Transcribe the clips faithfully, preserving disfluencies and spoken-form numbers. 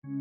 Niki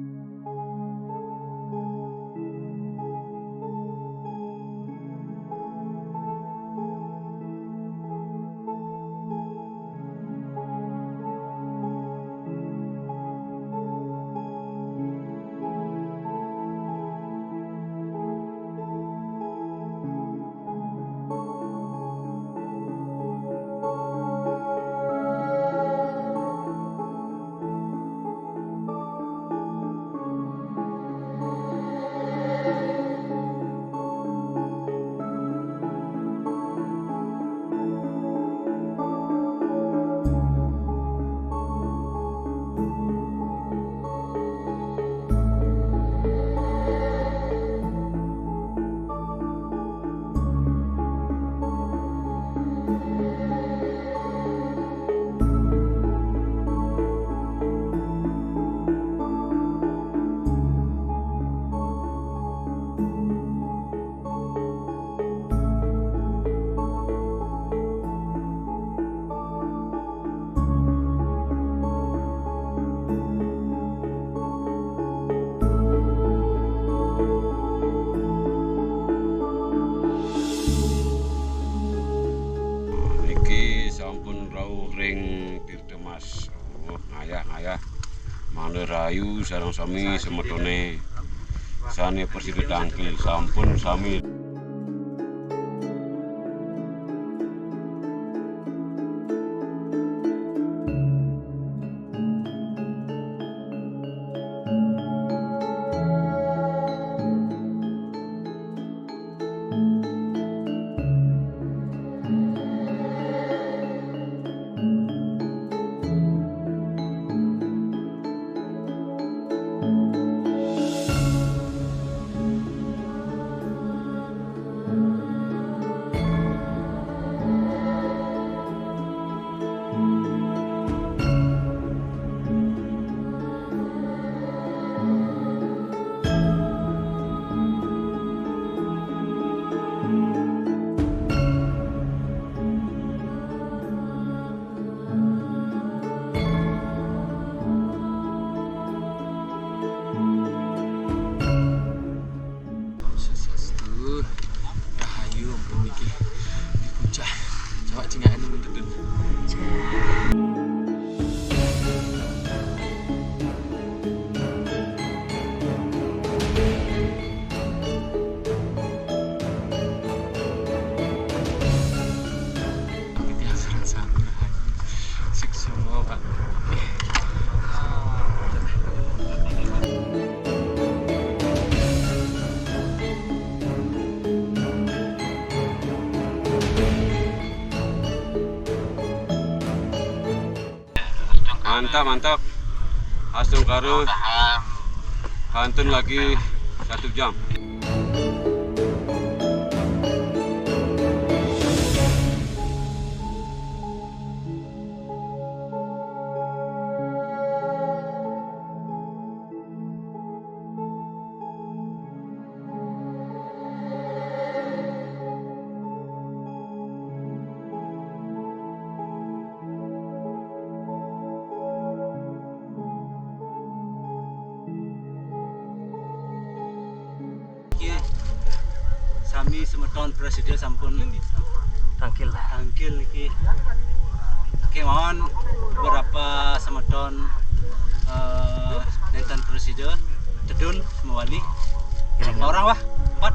sampun rauh ring Tirta Mas. Oh, ngayah, ngayah. Mangda rahayu sareng sami semetone sane prasida tangkil sampun sami. Swastiastu, rahayu ampun niki. Di puncak. Coba cingak anu mentedun. Titiang sareng sami rahayu. Suksma, Pak. Mantap, mantap. Astungkara. Kantun lagi satu jam. Nggih, sami semeton prasida sampun tangkil. Tangkil niki. Kemawon beberapa semeton, eh, nenten prasida tedun semua wali. Berapa orang, Wah? Empat?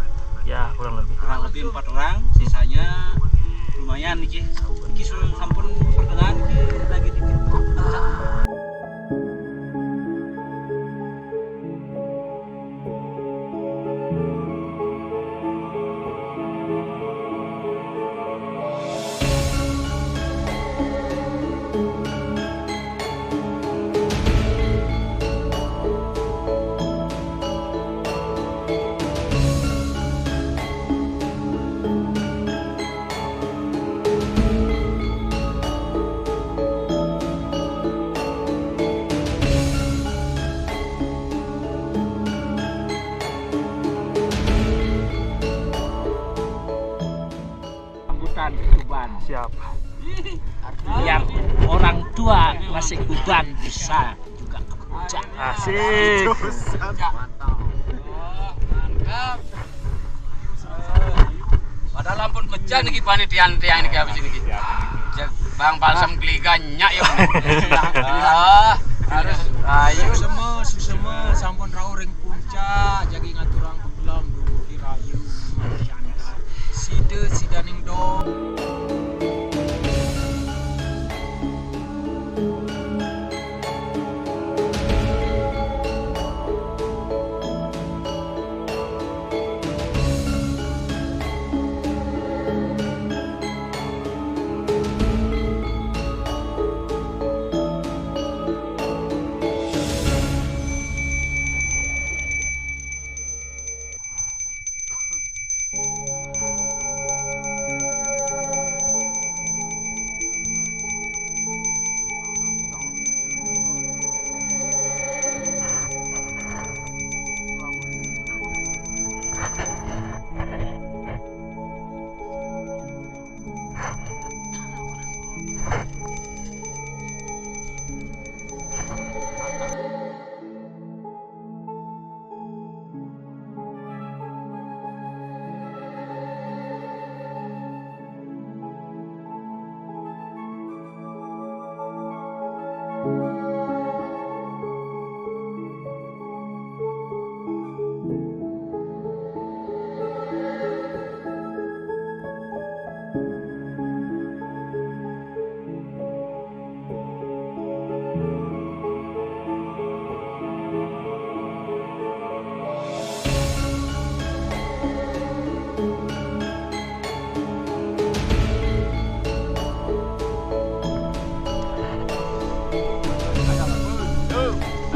Ya, kurang lebih. Kurang lebih empat orang, sisanya lumayan niki. Niki su-, sampun pertengahan niki lagi dikit. Rambutan uban. Siap. Biar orang tua masih uban bisa juga. Asik. Mantap. Padahal ampun pecah niki panitia tiang niki habis niki. Bang Balsem geliga nyak ya. Ah, harus ayo. Suksema, suksema, sampun rauh ring puncak, jagi ngaturang pekelam dumugi rahayu. Sida sidaning dong.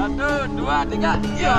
Satu, dua, tiga. Ya.